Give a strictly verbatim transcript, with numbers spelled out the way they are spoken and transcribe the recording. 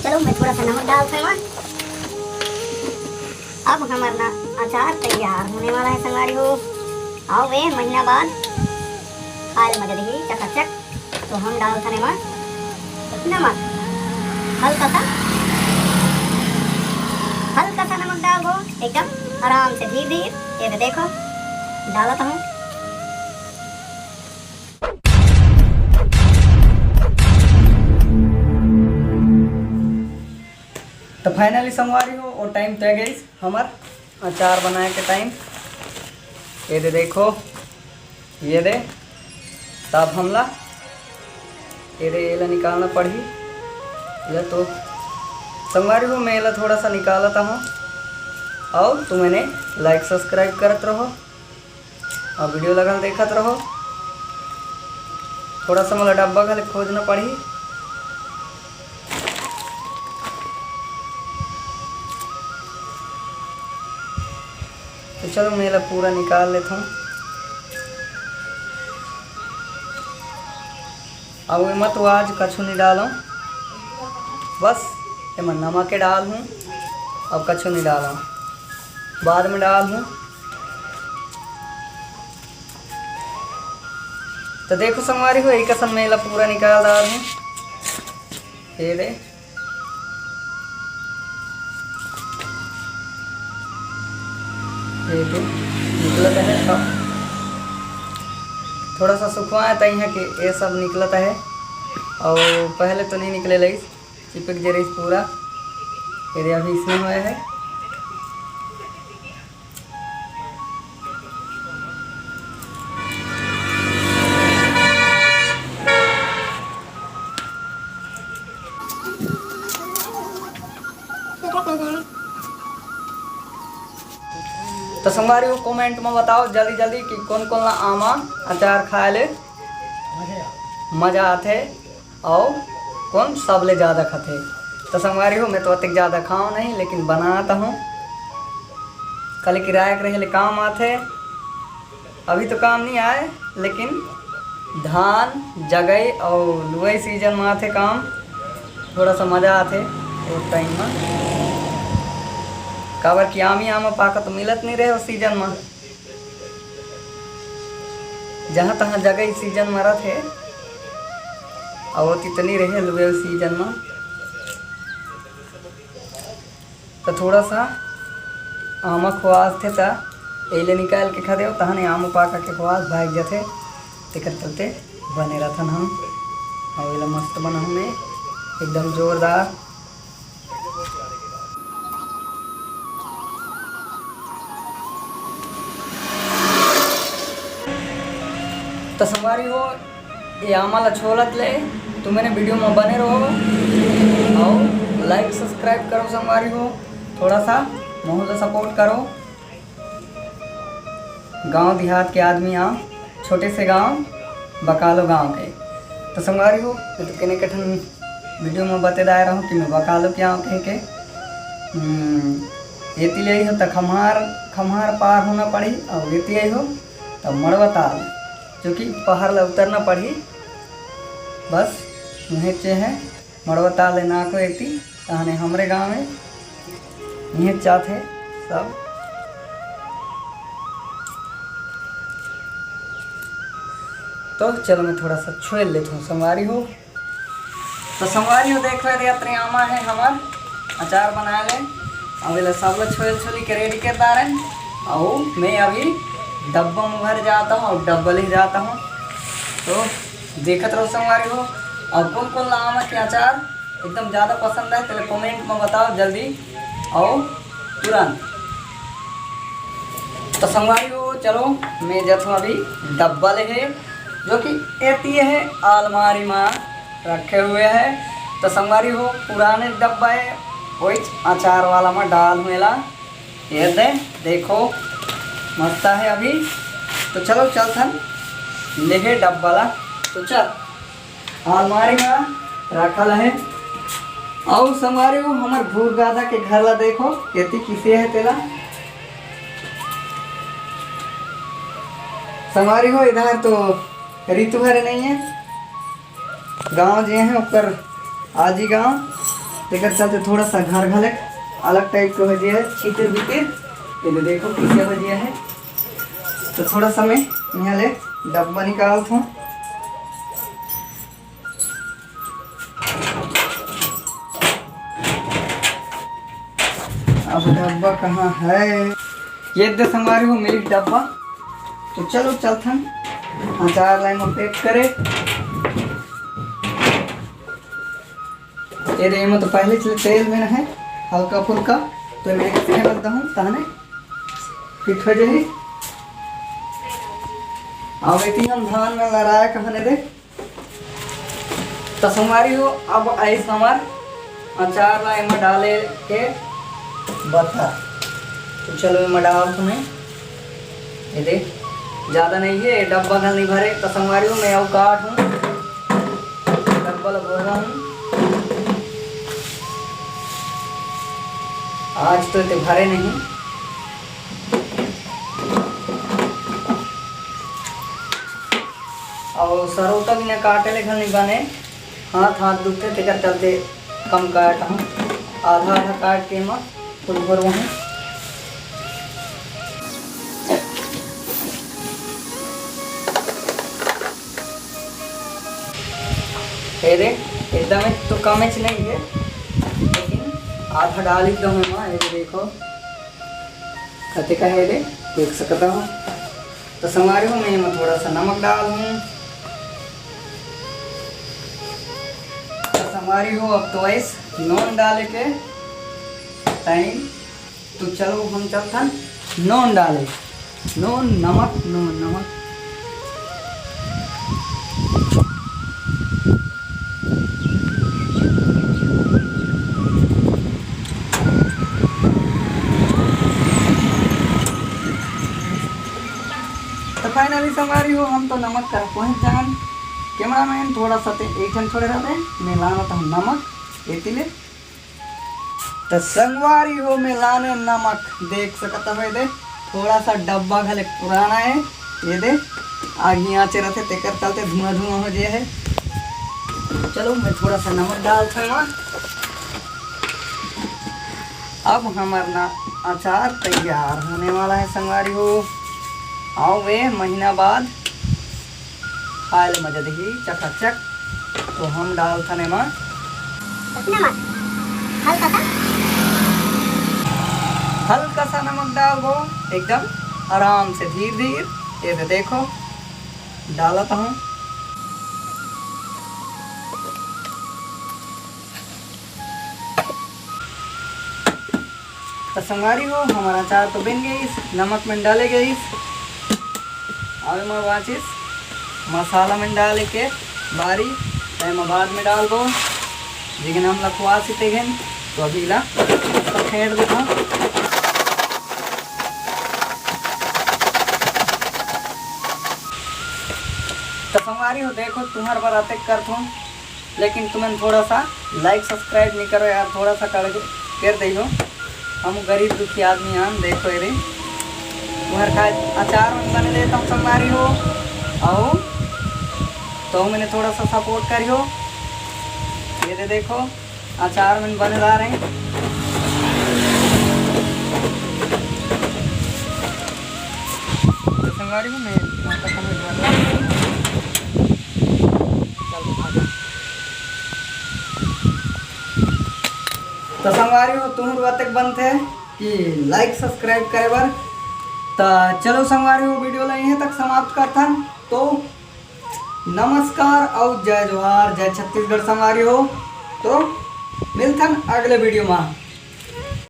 चलो, मैं थोड़ा सा नमक डालत हँव। अब हमर ना अचार तैयार होने वाला है संगवारी हो। अउ ए महीना बाद खाए ल मजा देही चकाचक। तो हम डालत हन एमा नमक, हल्का सा, हल्का सा नमक डालबो, एकदम आराम से, धीरे धीरे। ये दे देखो, डालत हूँ। तो finally संगवारी हो, वो time तय गई हमर अचार बनाए के time। ये दे देखो, ये दे, तब हमला ये दे, एला निकालना पड़ही। ये तो संगवारी हो, मैं एला थोड़ा सा निकालत हूँ, अउ तुमन like subscribe करत रहो। अउ video लगल देखत रहो। थोड़ा सा मोला डब्बा घले खोजना पड़ही। तो चलो, मैं एला पूरा निकाल लेत हूँ। अब एमा तो आज कछु नहीं डालूँ, बस एमा नमक के डाल हूँ। अब कछु नहीं डालूँ, बाद में डाल हूँ। तो देखो संगवारी हो, एक असन में एला पूरा निकाल डाल हूँ। ये दे, ये दे, निकलत है। अब थोड़ा सा सुखवाए तई है कि ये सब निकलत है, और पहले तो नहीं निकले लइस, चिपक जे रहिस पूरा। ये दे, अभी इसमें हुआ है। तो संगवारी हो, comment में बताओ जल्दी जल्दी कि कौन कौन ला आमा अचार खाए ले मजा आथे। अउ कौन सबले ज़्यादा खाथे। तो संगवारी हो, मैं तो अतेक ज़्यादा खाओ नहीं, लेकिन बनाता हूँ। कल किराया के रहे ले काम आथे, अभी तो काम नहीं आए, लेकिन धान जगई अउ लुवई season में आथे काम। थोड़ा सा मजा आथे वो time में, काबर कि आमी आमा पाका तो मिलत नहीं रहे वो season में। जहाँ तहाँ जगई season मरत हे, अउ ओती तो नइ रहे लुए season म। त थोड़ा सा आमा खोआस थे, त एले निकाल के खा देव, तहने आमा पाका के खोआस भाग जथे। तेकर चलते बने रथन हम। अउ एला मस्त बनाहूँ मैं, एकदम जोरदार। त संगवारी हो, ये आमा ला छोलत ले तुमन video में बने रहो अउ like subscribe करो संगवारी हो, थोड़ा सा महू ला support करो। गांव देहात के आदमी आंव, छोटे से गांव बकालो गांव के। तो संगवारी हो, मैं तो कने कठन video में बते दाए रहूं कि मैं बकालो के आंव कह के। हम्म, एती ले हो त खम्हार, खम्हार पार होना पड़ी, अउ एती ले हो त मड़वा ताल, जो कि पहाड़ ला उतरना पड़ी। बस उहें चे है। मड़वा ताल ले नाको एती, तहने हमरे गाँव में इहें जात हे सब। तो चलो मैं थोड़ा सा छोल लेत हूँ संगवारी हो। तो संगवारी हो देखो, ये अतने आमा है हमर अचार बनाए ले। अब एला सब ला छोल छोली के ready कर डारेन। अउ मैं अभी डब्बा में भर जाता हूँ और डब्बा ले जाता हूँ। तो देखत रहो संगवारी हो, अउ कोन कोन ला आमा के अचार एकदम ज्यादा पसंद है, तेला comment में बताओ जल्दी अउ तुरंत। तो संगवारी हो, चलो मैं जात हूँ अभी डब्बा ले हे, जो कि एती है अलमारी में रखे हुए है। तो संगवारी हो, पुराने डब्बा है, वही अचार वाला में डाल हूँ एला। ये दे, देखो, मस्त है अभी। तो चलो चलथन लेहे डब्बा ला। तो चल, अलमारी में रखल है। अउ संगवारी हो, हमर भूर दादा के घर ला देखो, एती किसे है तेला। संगवारी हो, इधर तो रितु हरे नहीं है, गांव जे है ओकर आजी गांव। तेकर चलते थोड़ा सा घर घलक अलग टाइप के हो गया है, छितिर बितिर। ये दे देखो कैसे हो गया है। तो थोड़ा सा मैं यहाँ ले डब्बा निकालत हूँ। अब डब्बा कहाँ है? ये दे संगवारी हो मेरी डब्बा। तो चलो चलथन अचार ला एमा पैक करे। ये दे, एमा तो पहले से तेल में है हल्का फुल्का, तो मैं एक फेंक देता हूँ, ताने फिट हो जाही। अब एती हम धान में लड़ाए कहने दे। तो संगवारी हो, अब आइस हमार अचार ला एमा डाले के बता। तो चलो एमा डाल तुम्हें ये दे, ज्यादा नहीं है, डब्बा घल नहीं भरे। तो संगवारी हो, मैं अउ काट हूँ, डब्बा ला भर रहा हूँ। आज तो इतने भरे नहीं। और सरोटा बिना काटे ले घल नहीं बने, हाथ हाथ दुखते, तेकर चलते कम काट हूँ, आधा आधा काट के मैं फुल भरवा हूँ। ये दे, एकदम तो कम नहीं है, लेकिन आधा डाल एकदम है माँ। ये देखो कते का है रे, देख सकता हो। तो संगवारी हो, मैं एमा थोड़ा सा नमक डाल हूँ। तो संगवारी हो, अब तो आइस नून डाले के टाइम। तो चलो हम चलथन नून डाले, नून नमक, नून नमक। तो finally संगवारी हो, हम तो नमक कर पहुंच जान। कैमरामैन थोड़ा सा ते एक ठन छोड़े रहते, मैं लाना था नमक एती ले। तो संगवारी हो, मैं लाने नमक, देख सकत हो, ये दे थोड़ा सा डब्बा घले पुराना है। ये दे आगी आँचे रहते, तेकर चलते धुआं धुआं हो जाए है। चलो मैं थोड़ा सा नमक डाल था। अब हमार ना अचार तैयार होने वाला है संगवारी हो। आओ वे महीना बाद खाए ले मजा देही चकाचक। तो हम डाल थन एमा नमक, हल्का सा। हल्का सा नमक डाल दो, एकदम आराम से धीर धीर। ये दे देखो डालत हूँ। तो संगवारी हो, हमारा अचार तो बन गइस, नमक में डाले गइस। अब एमा बाँचिस मसाला में डाले के बारी, तो एमा बाद में डालबो, जेगन हम लखवा सीते गन। तो अभी ला फेंट देता। तो संगवारी हो, देखो तुम्हार बर अतेक करथों, लेकिन तुमन थोड़ा सा like subscribe नहीं करो यार, थोड़ा सा कर कर दइयो। हम गरीब दुखी आदमी हन, देखो ये रे, तुम्हार खाए अचार मन बने देता हूँ संगवारी हो। आओ तो मैंने थोड़ा सा support करियो। ये दे देखो अचार मन बने ला रहे हैं। तो संगवारी हो, मैं तो संगवारी हो, तुम अतेक बनथे कि like subscribe करे बर। तो चलो संगवारी हो, video ला यहीं तक समाप्त करथन। तो नमस्कार और जय जोहार, जय छत्तीसगढ़ संगवारी हो। तो मिलथन अगले video में।